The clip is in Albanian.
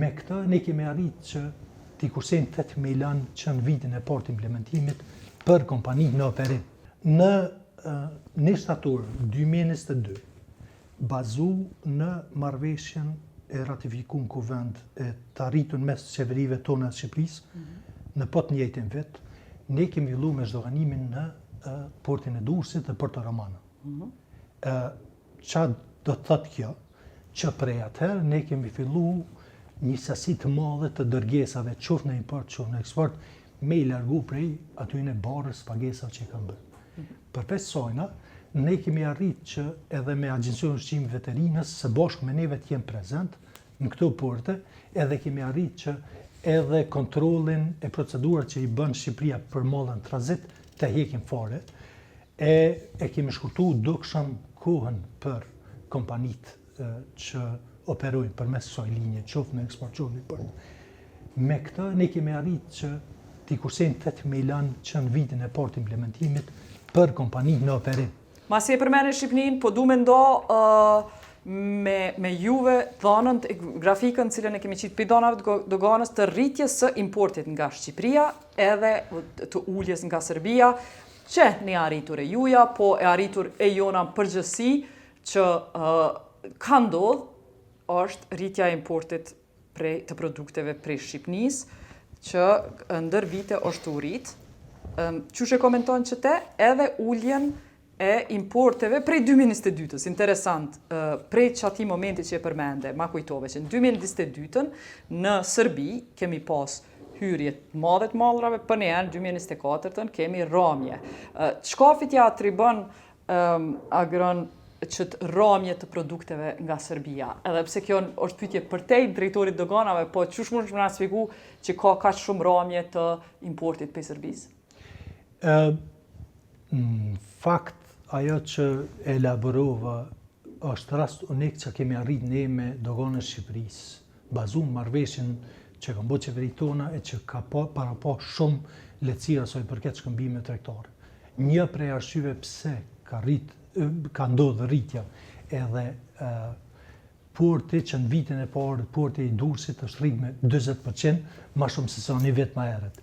Me këtë ne kemi arrit që t'i kursejmë 8 milion që në vitin e parë të implementimit për kompanitë në operim. Në një shtator 2022, bazu në marrëveshjen e ratifiku në kuvend e të arritun mes qeverive tona të Shqipërisë, në po të njëjtin vit, ne kemi fillu me zhdoganimin në portin e Durrësit dhe Porto Romano. Qa do të thotë kjo? Që prej atëherë ne kemi fillu një sasi të madhe të dërgesave, qoftë në import, qoftë në eksport, me i largu prej atyne barrës pagesave që i kanë bërë. Përveç sajna, ne kemi arrit që edhe me Agjencinë e Ushqimit Veterinës, së bashku me neve të jenë prezent në këto porte, edhe kemi arrit që edhe kontrollin e procedurat që i bën Shqipëria për mallën tranzit të hekim fare, e kemi shkurtu dukshëm kohën për kompanitë që operojnë përmes kësaj linje, qoftë në eksport, qoftë në import. Me këtë ne kemi arrit që t'i kursejmë 8 milion që në vitin e parë të implementimit për kompanitë në operim. Masi e përmene Shqipnin, po du me ndo me juve dhanën, grafikën cilën e kemi qitë prej dhanave të doganës të rritjes së importit nga Shqipëria edhe të uljes nga Serbia, që një arritur e juja, po e arritur e jona në përgjithësi, që ka ndodhë, është rritja e importit prej, të produkteve prej Shqipnisë, që ndër vite është u rrit. Qysh e komenton që te edhe uljen e importeve prej 2022-ës, interesant, prej që ati momenti që e përmende, ma kujtove që në 2022-ën në Serbi kemi pas hyrje të madhe të mallrave, për një herë në 2024-ën kemi ramje. Çkafit ja atribon Agron që të ramje të produkteve nga Serbia? Edhe pse kjo është pyetje për te drejtorit doganave, po qysh mund të na shpjegu që ka kaq shumë ramje të importit prej Serbisë? Në fakt, ajo që elaborova është rast unik që kemi arrit ne me doganën e Shqipërisë, bazu në marrëveshjen që kanë bërë qeveritë tona e që ka para pa shumë lehtësira sa i përket shkëmbimeve tregtare. Një prej arsyeve pse ka rrit, ka ndodhur rritja edhe porti që në vitin e parë, porti i Durrësit është rrit me 40% më shumë se sa një vit më herët.